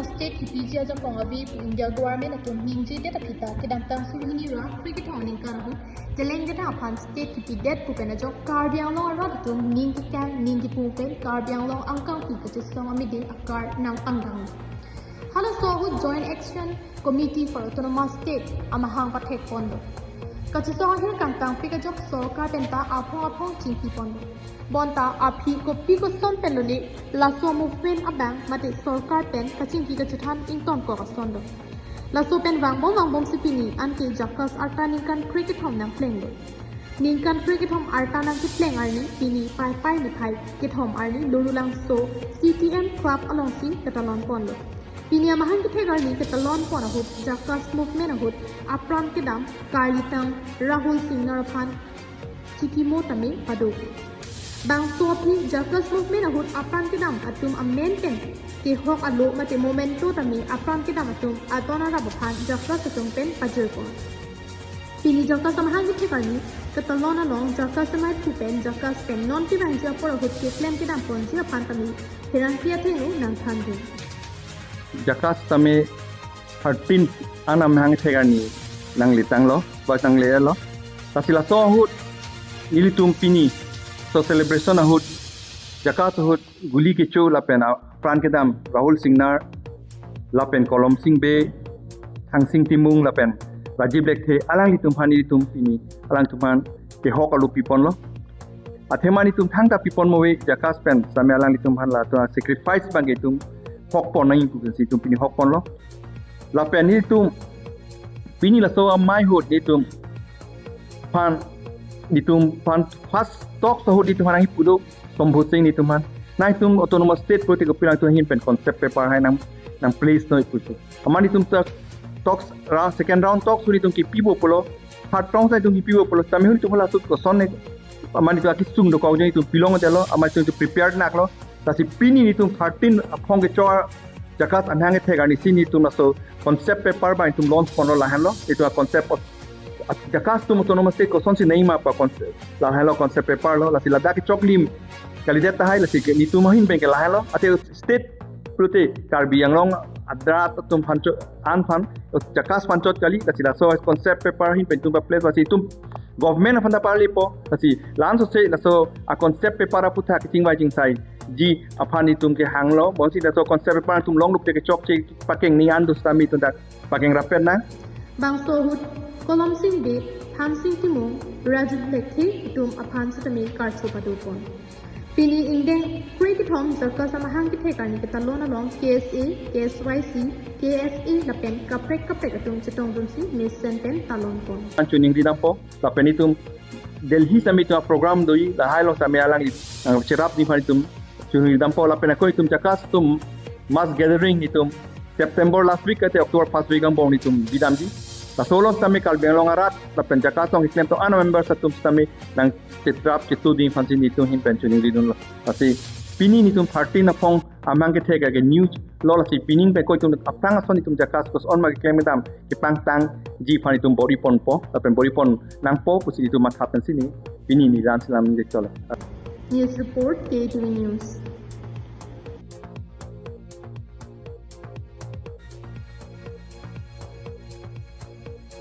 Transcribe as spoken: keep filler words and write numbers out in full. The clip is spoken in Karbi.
State kipiji ajakong ave pu India government atum ningjedet aphi ta kedamtang suri hini ra kre kethom aningkan ahut Telangana aphan state kipidet pu pen ajok Karbi Anglong arat atum ning kekang ning kipung pen Karbi Anglong angkangpi kachesong amidi akar nang angdang. Halaso ahut Joint Action Committee for Autonomous State amahang pathek ponlo. Kachesong ahir kangtangpi kajok sorkar pen ta aphong aphong chingki ponlo. Bonta aphi kopi koson pen lone laso movement abang mate sorkar pen kachingki kachethan ingtonkok asonlo. Laso pen vangbom vangbomsi pini anke JACAS arta ningkan kre kethom nangplenglo. Ningkan kre kethom arta nangkepleng arni pini Paipai niphai kethom arni Lorulangso C T M Club alongsi ketalon ponlo. Pini amahang kethek arni ketalon pon ahut JACAS movement ahut apran kedam karlitang Rahul Singnar aphan chikimo tame pado. Bangso aphi JACAS movement ahut apran kedam atum amen pen kehok alo mate memento tame apran kedam atum aton arap aphan JACAS atum pen pajirpon. Pini JACAS amahang kethek arni ketalon along JACAS amaiphu pen JACAS pen non kevangji apor ahut keklem kedam ponji aphan tame pherangke athengno nangthandun. JACAS tame thirteen an amahang kethek arni nanglitanglo, ba nanglelo. Lasi laso ahut nelitum pini so celebration ahut JACAS ahut Guli Kecho lapen apran kedam Rahul Singnar lapen Kolomsing Bey, Thangsing Timung lapen Rajiv Lekthe alanglitum aphan nelitum pini alangtum aphan kehok alo piponlo. Athema nelitum thangta pipon mo ave JACAS pen sitame alanglitum aphan latum sacrifice abang ke itum hokpon nangji pusi itum pini hokponlo. Lapen nelitum pini laso amei ahut nelitum aphan nelitum aphan first talks ahut nelitum aphan nangkipu do Shambhu Singh nelitum aphan. Nangtum autonomous state pulote kopilangtum ahin pen concept paper hai nang nangplace noi pusi. Amat nelitum ta talks ra second round talks ahut nelitum kipipo pulo. Third round sai itum kipipo pulo. Sitame ahut nelitum hala ahut koson ne amat nelitum akisung dokok jeng itum pilong detlo, amat itum prepared naklo. Lasi pini nelitum thirteen aphong kechor JACAS amahang kethek arnisi nelitum laso concept paper abang itum launch ponlo lahenlo. Itum a concept of JACAS atum autonomous state kosonsi nangji ma pu concept. Lahenlo concept paper lo, lasi ladak kechoklim kalidet tahai, lasi ke nelitum ahin pen ke lahenlo. Athe state pulote Karbi Anglong arat atum aphan chot, an aphan, JACAS aphan chot kali, lasi laso concept paper ahin pen itum paplace, lasi itum government aphan ta parlipo, lasi la-an sose laso a concept paper aputhak kachingvai chingsaiji aphan itum kehanglo, bonsi laso concept paper itum longduk te kechokche pakeng ni an do sitame itum dak pakeng rapet nang. Bangso ahut Kolomsing Bey, Thangsing Timung, Rajiv Lekthe itum aphan sitame karcho padopon. Pini ingdeng kre kethom JACAS amahang kethek arni ketalon along K S A, K S Y C, K F A lapen kaprek kaprek atum chetongdunsi mesen pen talon pon. An choningri dampo, lapen itum Delhi sitame itum program doji, lahai along sitame alangli, uh, cherapji aphan itum choningri dampo, lapen ako itum JACAS atum mass gathering itum September last week ate October first week angbong itum bidamji. Laso along sitame Karbi Anglong arat lapen JACAS along keklem tong an members atum sitame nangcherap chetuding aphansi nelitum ahin pen choningridunlo. Lasi pini nelitum thirteen aphong amahang kethek ke news lo, lasi pining pen ko itum aphrang ason itum JACAS koson ma keklem kedam kepangtangji aphan itum bor-iponpo lapen bor-ipon nangpo pusi itum matha pensi neli pini neli ran selam dek chole. News report, K T V News.